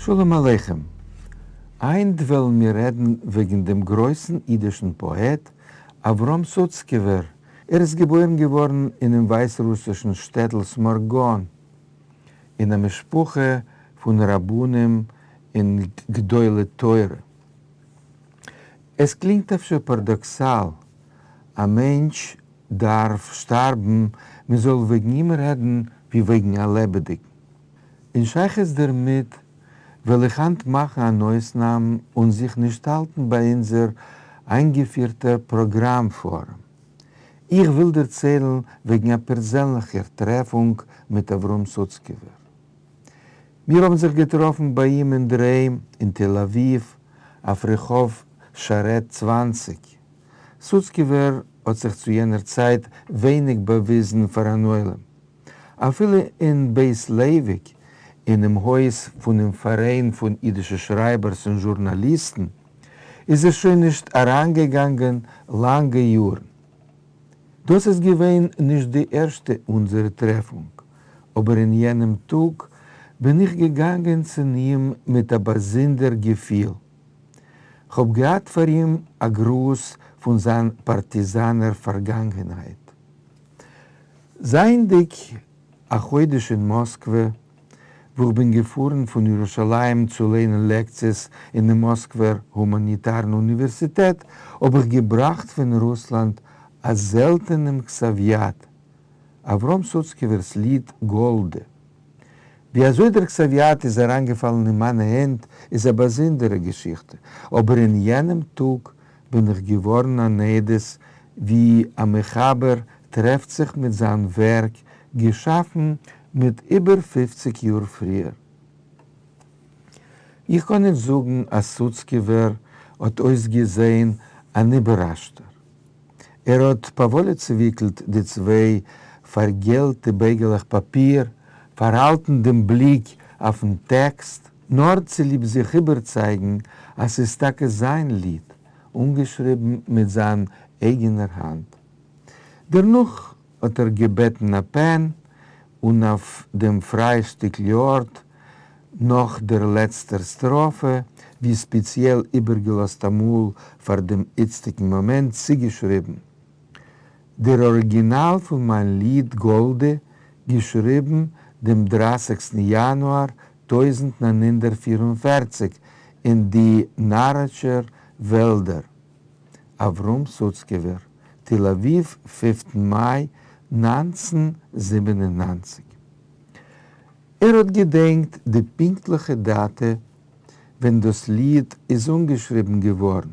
שלום עליכם. היינט וועלן מיר רעדן וועגן דעם גרויסן אידישן פאעט אברהם סוצקעווער. ער איז געבוירן געווארן אינעם ווייסרוסישן שטעטל סמארגאן, אין א משפחה פון רבנים און גדולי תורה. עס קלינגט אפשר פארדאקסאל, א מענטש דארף שטארבן מען זאל וועגן אים רעדן ווי וועגן א לעבעדיגן. אין שייכות דערמיט וועל איך היינט מאכן אן אויסנאם און זיך נישט האלטן ביי אונזער איינגעפירטער פראגראם פארעם. איך וויל דערציילן וועגן א פערזענליכער טרעפונג מיט אברהם סוצקעווער. מיר האבן זיך געטראפן ביי אים אינדערהיים אין תל אביב אויף רחוב שרת 20. סוצקעווער האט זיך צו יענער צייט ווייניג באוויזן פאר אן עולם. אפילו אין בית לייוויק, אינעם הויז פונעם פאראיין פון אידישע שרייבערס און זשורנאליסטן, איז ער שוין נישט אריינגעגאנגען לאנגע יארן. דאס איז געווען נישט די ערשטע אונזערע טרעפונג, אבער אין יענעם טאג בין איך געגאנגען צו אים מיט א באזונדער געפיל. כ'האב געהאט פאר אים א גרוס פון זיין פארטיזאנער פארגאנגענהייט. זייענדיג א חודש אין מאסקווע, וואו כ'בין געפארן פון ירושלים צו ליינען לעקציעס אינעם מאסקווער הומאניטארן אוניווערסיטעט, האב איך געבראכט פון רוסלאנד א זעלטענעם כתב-יד, אברהם סוצקעווער'ס ליד גאלדע. ווי אזוי דער כתב-יד איז אריינגעפאלן אין מיינע הענט איז א באזונדערע געשיכטע, אבער אין יענעם טאג בין איך געווארן אן עדות ווי א מחבר טרעפט זיך מיט זיין ווערק געשאפן מיט איבער 50 יאר פריער. איך קען נישט זאגן אז סוצקעווער האט אויסגעזעהן אן איבערראשטער. ער האט פאוואליע צעוויקלט די צוויי פארגעלטע בייגעלעך פאפיר, פארהאלטן דעם בליק אויפן טעקסט, נאר צוליב זיך איבערצייגן אז ס'איז טאקע זיין ליד, אנגעשריבן מיט זיין אייגענער האנט. דערנאך האט ער געבעטן א פען, און אויף דעם פריי שטיקל ארט, נאך דער לעצטער סטראפע, ווי ספעציעל איבערגעלאזט אמאל פאר דעם איצטיגן מאמענט, צוגעשריבן. דער אריגינאל פון מיין ליד גאלדע, געשריבן דעם דרייסיגסטן יאנואר 1944 אין די נאראטשער וועלדער. אברהם סוצקעווער, תל אביב, פינפטן מאי 1997. ער האט געדענקט די פונקטליכע דאטע ווען דאס ליד איז אנגעשריבן געווארן,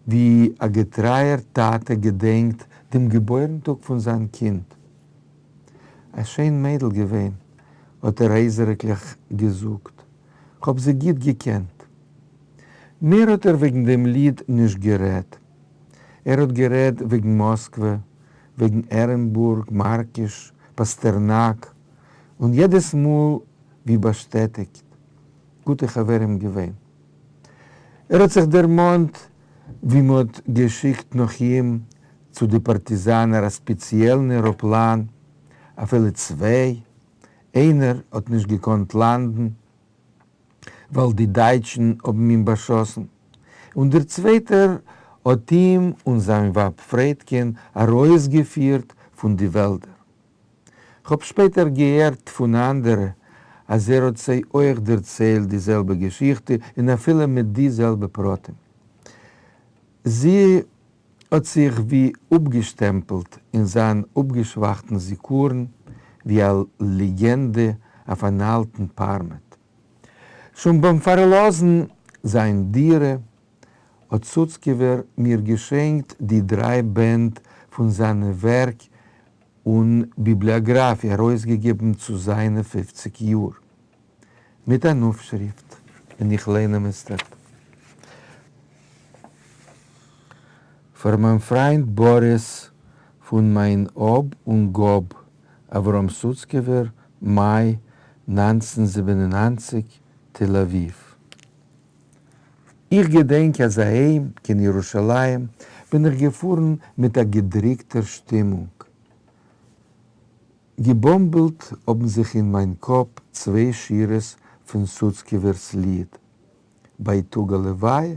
ווי א געטרייער טאטע געדענקט דעם געבוירן טאג פון זיין קינד. א שיין מיידל געווען, האט ער הייזעריקליך געזאגט, כ'האב זי גוט געקענט. מער האט ער וועגן דעם ליד נישט גערעדט. ער האט גערעדט וועגן מאסקווע, וועגן ערענבורג, מארקיש, פאסטערנאק, און יעדעס מאל ווי באשטעטיגט, גוטע חברים געווען. ער האט זיך דערמאנט ווי מ'האט געשיקט נאך אים צו די פארטיזאנער א ספעציעלן עראפלאן, אפילו צוויי, איינער האט נישט געקאנט לאנדן ווייל די דייטשן האבן אים באשאסן, און דער צווייטער האט אים און זיין ווייב פרעדקין ארויסגעפירט פון די וועלדער. כ'האב שפעטער געהערט פון אנדערע אז ער האט זיי אויך דערציילט די זעלבע געשיכטע און אפילו מיט די זעלבע פרטים. זי האט זיך ווי אפגעשטעמפלט אין זיין אפגעשוואכטן זיכרון ווי א לעגענדע אויף אן אלטן פארמעט. שוין ביים פארלאזן זיין דירה האט סוצקעווער מיר געשענקט די דריי בענד פון זיינע ווערק און ביבליאגראפיע ארויסגעגעבן צו זיינע 50 יאר. מיט אן אויפשריפט, און איך ליין אים איצטערט. פאר מיין פריינט באריס פון מיין האב און גאב, אברהם סוצקעווער, מאי 1997, תל אביב. איך געדענק אז אהיים קיין ירושלים בין איך געפארן מיט א געדריקטער שטימונג. געבאמבלט האבן זיך אין מיין קאפ צוויי שורות פון סוצקעווער'ס ליד. בייטאג א לוויה,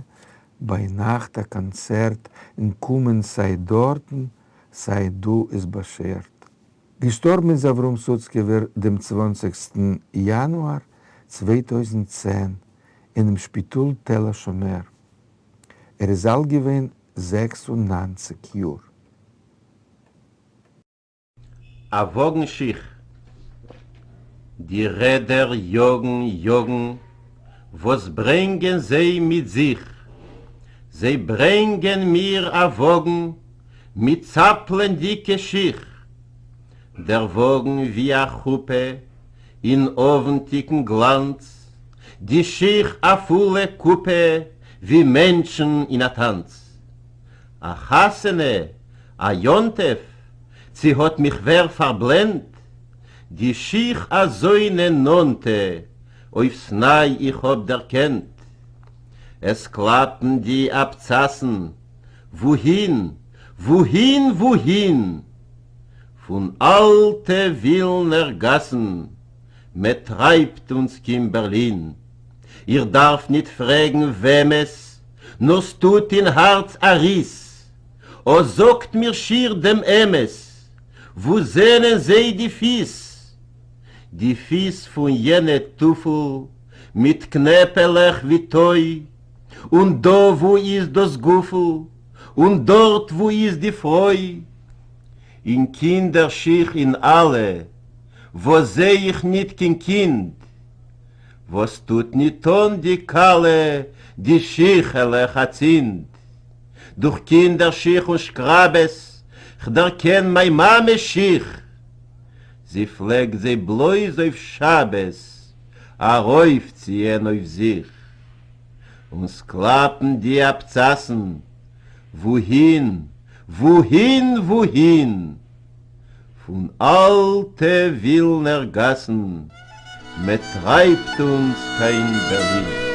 ביינאכט א קאנצערט און קומען סיי דארטן סיי דא איז באשערט. געשטארבן איז אברהם סוצקעווער דעם צוואנציגסטן יאנואר 2010 אינעם שפיטאל תל השומר. ער איז אלט געווען 96 יאר. אַ וואָגן שיך. די רעדער יאָגן, יאָגן, וואָס ברענגען זיי מיט זיך? זיי ברענגען מיר אַ וואָגן מיט צאַפּלענדיקע שיך. דער וואָגן ווי אַ חופּה אין אָוונטיקן גלאַנץ, די שיך אַ פֿולע קופּע ווי מענטשן אין אַ טאַנץ. אַ חתונה, אַ יום-טובֿ, צי האָט מיך ווער פֿאַרבלענדט? די שיך אַזוינע נאָענטע אויפֿס נײַ איך האָב דערקענט. עס קלאַפּן די אַבצאַסן, וווּהין, וווּהין, וווּהין? פֿון אַלטע ווילנער גאַסן מע טרײַבט אונדז קיין בערלין. איך דאַרף ניט פֿרעגן וועמעס, נאָר ס'טוט אין האַרץ אַ ריס. אָ, זאָגט מיר שיך דעם אמת, וווּ זענען זיי די פֿיס? די פֿיס פֿון יענע טופֿל מיט קנעפּעלעך ווי טוי, און דאָ וווּ איז דאָס גופֿל, און דאָרט וווּ איז די פֿרוי? אין קינדער-שיך אין אַלע, וואָס זע איך ניט קיין קינד, וואָס טוט ניט אָן די כּלה די שיכעלעך אַצינד? דורך קינדער-שיך און שקראַבעס כ'דערקען מײַן מאַמעס שיך. זי פֿלעגט זיי בלויז אויף שבת אַרויפֿציִען אויף זיך. און ס'קלאַפּן די אַבצאַסן, וווּהין, וווּהין, וווּהין? פֿון אַלטע ווילנער גאַסן, מע טרײַבט אונדז קיין בערלין.